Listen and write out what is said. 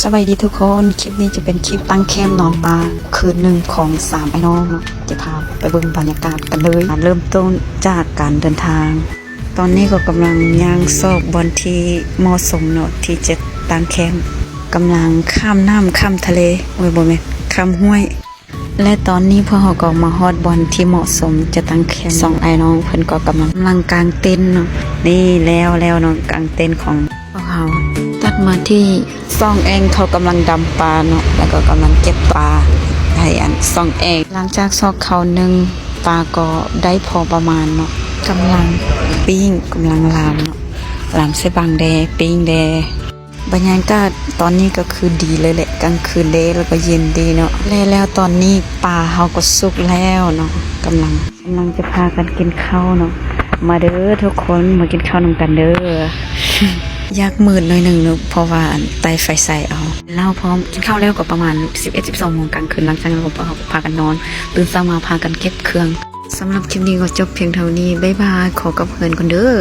ສະບາຍດີທຸກຄົນ, ຄລິບນີ້ຈະເປັນຄລິບຕັ້ງແຄມນອນປ່າຄືນໜຶ່ງຂອງສາມອ້າຍນ້ອງເນາະ. ຈະພາໄປເບິ່ງບັນຍາກາດກັນເລີຍ. ເລີ່ມຕົ້ນຈາກການເດີນທາງ. ຕອນນີ້ກໍກຳລັງຍ່າງຊອກບ່ອນທີ່ເໝາະສົມເນາະ ທີ່ຈະຕັ້ງແຄມ. ກຳລັງຂ້າມນ້ຳຂ້າມທະເລ, ໂອ້ຍ ບໍ່ແມ່ນ, ຂ້າມຫ້ວຍ. ແລະຕອນນີ້ພວກເຮົາກໍມາຮອດບ່ອນທີ່ເໝາະສົມຈະຕັ້ງແຄມ. ສອງອ້າຍນ້ອງເພິ່ນກໍກຳລັງ ກຳລັງກາງເຕັນເນາະ. ນີ້ແລ້ວແລ້ວເນາະ ກາງເຕັນຂອງພວກເຮົາ. ຕັດມາທີ່ຊ່ອງແອ່ງ ເຂົາກຳລັງດຳປາເນາະ ແລ້ວກໍກຳລັງເກັບປາໃຫ້ອັນຊ່ອງແອ່ງ. ຫຼັງຈາກຊອກເຂົ້າໜຶ່ງ ປາກໍໄດ້ພໍປະມານເນາະ. ກຳລັງປີ້ງ ກຳລັງລາມເນາະ, ລາມໃສ່ບັງແດ່ ປີ້ງແດ່. ບັນຍາກາດຕອນນີ້ກໍຄືດີເລີຍແຫຼະ, ກາງຄືນເດ້ ແລ້ວກໍເຢັນດີເນາະ. ແລະແລ້ວຕອນນີ້ປາເຮົາກໍສຸກແລ້ວເນາະ, ກຳລັງ ກຳລັງຈະພາກັນກິນເຂົ້າເນາະ. ມາເດີທຸກຄົນ, ມາກິນເຂົ້ານຳກັນເດີ. ຢາກມືດໜ້ອຍໜຶ່ງເນາະ ເພາະວ່າອັນໄຕ່ໄຟໃສ່ເອົາ. ແລ້ວພ້ອມກິນເຂົ້າແລ້ວກໍປະມານສິບເອັດ ສິບສອງໂມງກາງຄືນ. ຫຼັງຈາກນັ້ນພວກເຮົາກໍພາກັນນອນ, ຕື່ນເຊົ້າມາພາກັນເກັບເຄື່ອງ. ສຳລັບຄລິບນີ້ກໍຈົບພຽງເທົ່ານີ້. ບາຍບາຍ, ຂໍກັບເຮືອນກ່ອນເດີ.